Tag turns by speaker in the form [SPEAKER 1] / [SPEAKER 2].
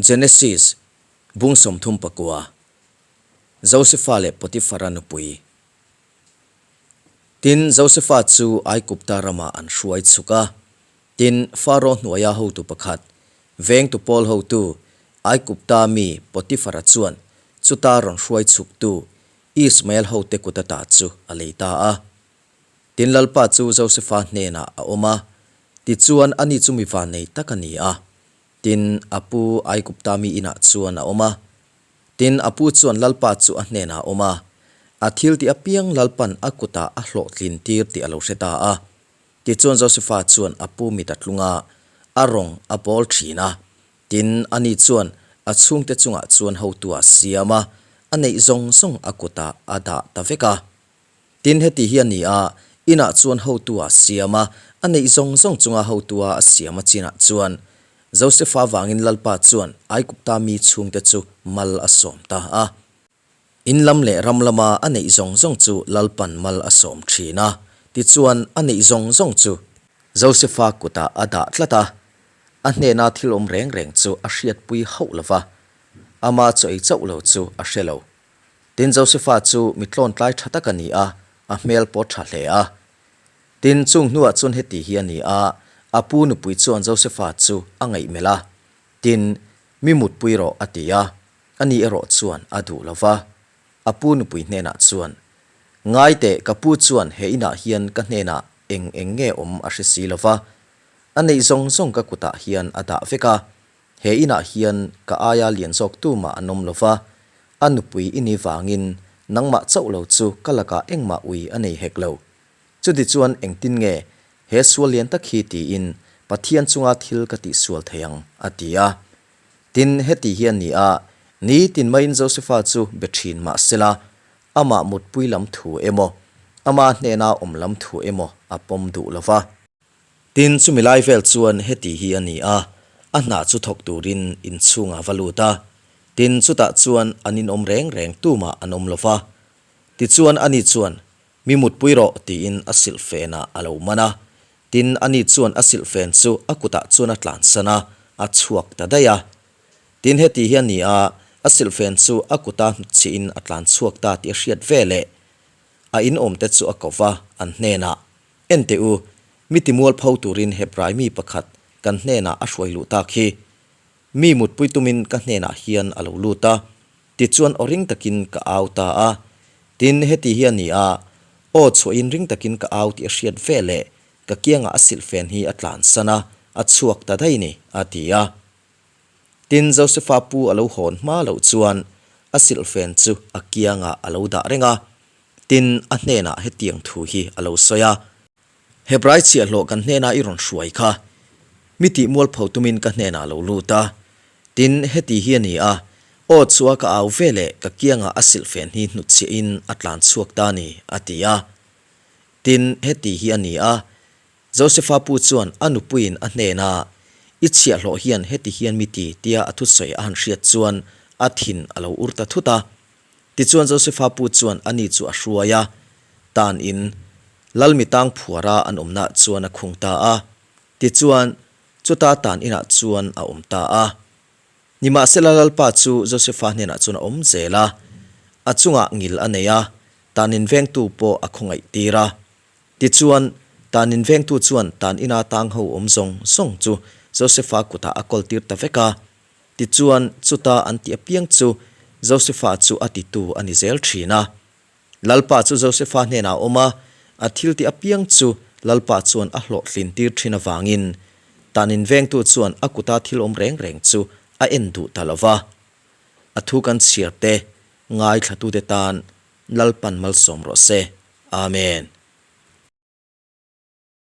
[SPEAKER 1] Genesis, Bung 39, Josefa leh Potifara nupui. Tin, Josefa chu Aigupta ramah an hruai chhuk a. Tin, Faro hnuaia hotu pakhat, vengtu pawl hotu, Aigupta mi Potifara chuan chuta rawn hruai chhuktu Ismael hote kut ata chu a lei ta a. Tin, Lalpa chu Josefa hnenah a awm a, tichuan ani chu mi vannei tak a ni a. Tin, a pu Aigupta mi inah chuan a awm a. Tin, a pu chuan Lalpa chu a hnenah a awm a, a thil tih apiang Lalpan a kutah a hlawhtlin tir tih a lo hre ta a. Tichuan Josefa chuan a pu mit a tlung a, a rawng a bawl thin a. Tin, ani chuan a chhungte chungah chuan hotu a siam a, a neih zawng zawng a kutah a dah ta vek a. Tin, heti hi a ni a, inah chuan hotu a siam a, a neih zawng zawng chunga hotua a siam a chinah chuan Josefa vangin Lalpa chuan Aigupta mi chhungte chu mal a sawm ta a. In lam leh ram lama a neih zawng zawng chu Lalpan mal a sawm thin a, tichuan a neih zawng zawng chu Josefa kutah a dah tlat a, a hnena thil awm reng reng chu a hriatpui hauh lo va, ama chaw ei chauh lo chu a hre lo. Tin, Josefa chu mi tlawntlai tha tak a ni a, a hmel pawh tha hle a. Tin, chung hnuah chuan heti hi a ni a, a pu nupui chuan Josefa chu a ngaihmelh a, Tin, mi mutpui rawh a ti a, ani erawh chuan a duh lo va. A pu nupui hnenah chuan, Ngai teh, ka pu chuan he inah hian ka hnenah eng eng nge awm a hre si lo va, a neih zawng zawng ka kutah hian a dah vek a, He inah hian ka aia lian zawk tumah an awm lo va, a nupui i ni vangin nangmah chauh lo chu ka lakah engmah ui a nei hek lo. Chuti chuan engtin nge he sual lian tak hi tiin Pathian chunga thil ka tihsual thei ang? a ti a. Tin, heti hi a ni a, ni tin maiin Josefa chu be thin mah sela, amah mutpui lam thu emaw, ama hnena awm lam thu emaw a pawm duh lo va. Tin, chumi lai vel chuan heti hi a ni a, a hna chu thawk turin inchhungah va lut a. Tin, chutah chuan an inawm reng reng tumah an awm lo va. Tichuan ani chuan, Mi mutpui rawh, tiin a silhfenah a lo man a. Tin, ani chuan a silhfen chu a kutah chuan a tlansan a, a chhuak ta daih a. Tin, heti hi a ni a, a silhfen chu a kuta hnutchhihin a tlan chhuak ta tih a hriat veleh a inawmte chu a ko va, an hnenah, En teh u, mi timualpho turin Hebrai mi pakhat kan hnenah a hruai luh tak hi. Mi mutpui tumin ka hnenah hian a lo lut a, tichuan aw ring takin ka au ta a. Tin, heti hi a ni a, aw chhuahin ring takin ka au tih a hriat ve leh ka kiangah a silhfen hi a tlansan a, a chhuak ta daih ni, a ti a. Tin, Josefa pu a lo hawn hma loh chuan a silhfen chu a kiangah a lo dah reng a. Tin, a hnenah hetiang thu hi a lo sawi a. Hebrai chhiahhlawh kan hnena i rawn hruai kha, mi tih mualpho tumin ka hnenah a lo lut a. Tin, heti hi a ni a, aw chua ka au ve leh ka kiangah a silhfen hi hnutchhiahin a tlan chhuak ta a ni, a ti a. Tin, heti hi a ni a, Josefa pu chuan a nupuiin a hnena, I chhiahhlawh hian heti hian mi ti, tia a thusawi a han hriat chuan a thin a lo ur ta thut a. Tichuan Josefa pu chuan ani chu a hruai a, tan in Lal mitang phuara an awmna chuan a khung ta a. Tichuan chuta tan inah chuan a awm ta a. Nimahsela Lalpa chu Josefa hnenah chuan a awm zel a, a chungah ngil a nei a, tan in vengtu pawh a khawngaih tir a. Tichuan tan in vengtu chuan tan ina tang ho awm zawng zawng chu Josefa kutah a kawl tir ta vek a. Tichuan, chuta an tih apiang chu Josefa chu a titu a ni zel thin a. Lalpa chu Josefa hnenah a awm a, a thil tih apiang chu Lalpa chuan a hlawhtlin tir thin avangin tan invengtu chuan a kuta thil awm reng reng chu a en duh ta lo va. A thu kan chhiar te, ngaithlatute tan Lalpan malsawm rawh se. Amen.